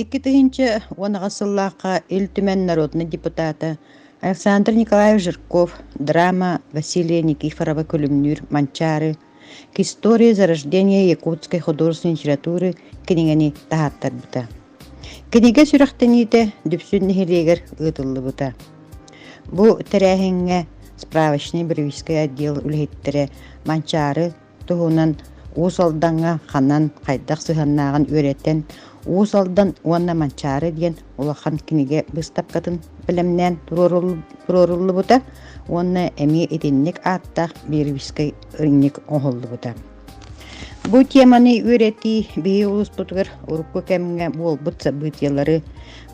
2018 сыллаахха Ил Түмэн народнай депутата Александр Николаевич Жирков драма Василия Никифорова Күлүмнүүр Манчаары К истории зарождения якутской художественной литературы кинигэни таһааттарбыта. Кинигэ сүрэхтэниитэ Дүпсүн нэһилиэгэр ыытыллыбыта. Бу тэрээһиҥҥэ справочнай бириискэй отдел үлэһиттэрэ Манчаары туһунан Уус Алдаҥҥа ханан хайдах сыһыаннааҕын үөрэтэн, Уус Алдан уонна Манчаары диэн улахан кинигэ быыстапкатын бэлэмнээн туруоруллубута уонна эмиэ итинник ааттаах бириискэй ыйынньык оҥоһуллубута. Бу теманы үөрэтии биһиги улууспутугар урукку кэмҥэ буолбут событиелары,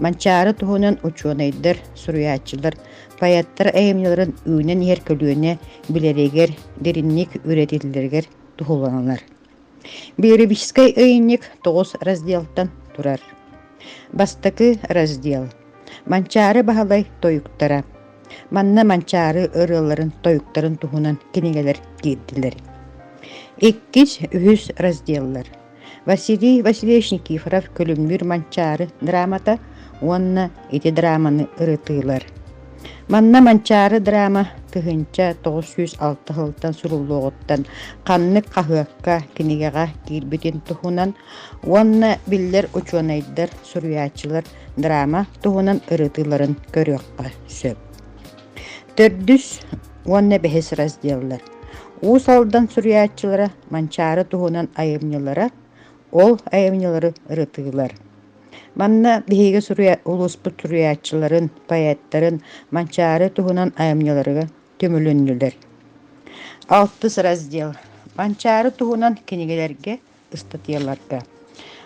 Манчаары туһунан учуонайдар, суруйааччылар, поэттар айымньыларын үүнэн иһэр көлүөнэ билэригэр, дириҥник үөрэтиллэригэр туһуланаллар. Биографическай ыйынньык тоҕус разделтан турар. Бастакы раздел Манчаары Баһылай тойуктара. Манна Манчаары ырыаларын, тойуктарын туһунан кинигэлэр киирдилэр. Иккис, үһүс разделлар Василий Васильевич Никифоров Күлүмнүүр Манчаары драмата уонна ити драманы ырытыылар. Манна Манчаары драма 1906 сылтан суруллуоҕуттан ханнык хаһыакка, кинигэҕэ киирбитин туһунан уонна биллэр учуонайдар, суруйааччылар драма туһунан ырытыыларын көрүөххэ сөп. Төрдүс уонна бэһис разделлар. Уус Алдан суруйааччылара Манчаары туһунан айымньылара, ол айымньылары ырытыылар. Манна биһиги суруйа улууспут суруйааччыларын, поэттарын Манчаары туһунан айымньыларыгар түмүлүннүлэр. Алтыс раздел. Манчаары туһунан кинигэлэргэ, ыстатыйаларга.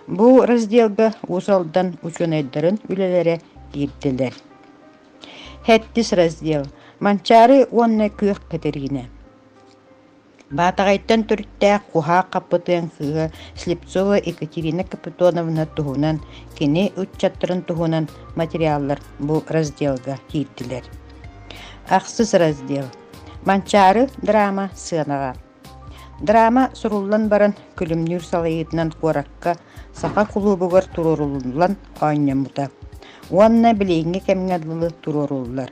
Бу разделга Уус Алдан учуонайдарын үлэлэрэ киирдилэр. Сэттис раздел. Манчаары уонна Күөх Кэтириинэ. Баатаҕайтан төрүттээх Куһаах Хаппытыан кыыһа Слепцова Екатерина Капитоновна туһунан, кини ыччаттарын туһунан материаллар бу разделга киирдилэр. Ахсыс раздел. Манчаары драма сыанаҕа. Драма суруллан баран Күлүмнүүр салайыытынан куоракка саха кулуубугар туруоруллан оонньоммута уонна билиҥҥи кэмҥэ дылы туруоруллар.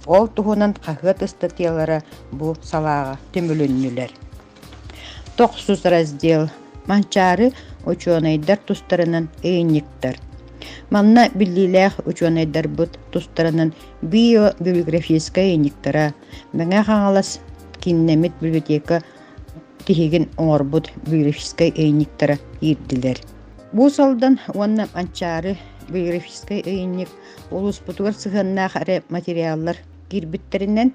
Ол туһунан хаһыат ыстатыйалара бу салааҕа түмүлүннүлэр. Тохсус раздел Манчаары учуонайдар тустарынан ыйынньыктар. Манна биллиилээх учуонайдарбыт тустарынан биобиблиографическай ыйынньыктара, Мэҥэ Хаҥалас кииннэммит библиотека тиһигин оҥорбут биографическай ыйынньыктара киирдилэр. Уус Алдан уонна Манчаары биографическай ыйынньык улууспутугар сыһыаннаах эрэ материаллар киирбиттэринэн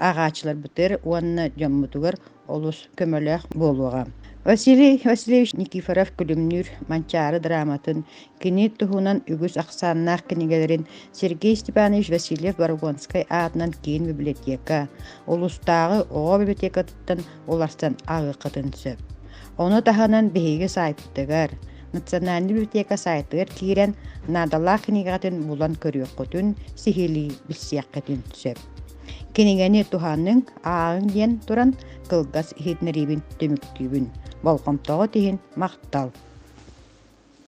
ааҕааччыларбытыгар уонна дьоммутугар олус көмөлөөх буолуоҕа. Василий Васильевич Никифоров-Күлүмнүүр Манчаары драматын, кини туһунан үгүс ахсааннаах кинигэлэрин Сергей Степанович Васильев-Борогонскай аатынан киин библиотека, улуустааҕы оҕо библиотекатыттан уларсан ааҕыаххытын сөп. Ону таһынан биһиги сайтпытыгар, Национальнай библиотека сайтыгар киирэн наадалаах кинигэҕитин булан көрүөххүтүн, сиһилии билсиэххитин сөп. Кинигэни туһаныҥ, ааҕыҥ диэн туран кылгас иһитиннэриибин түмүктүүбүн. Болҕомтоҕут иһин махтал!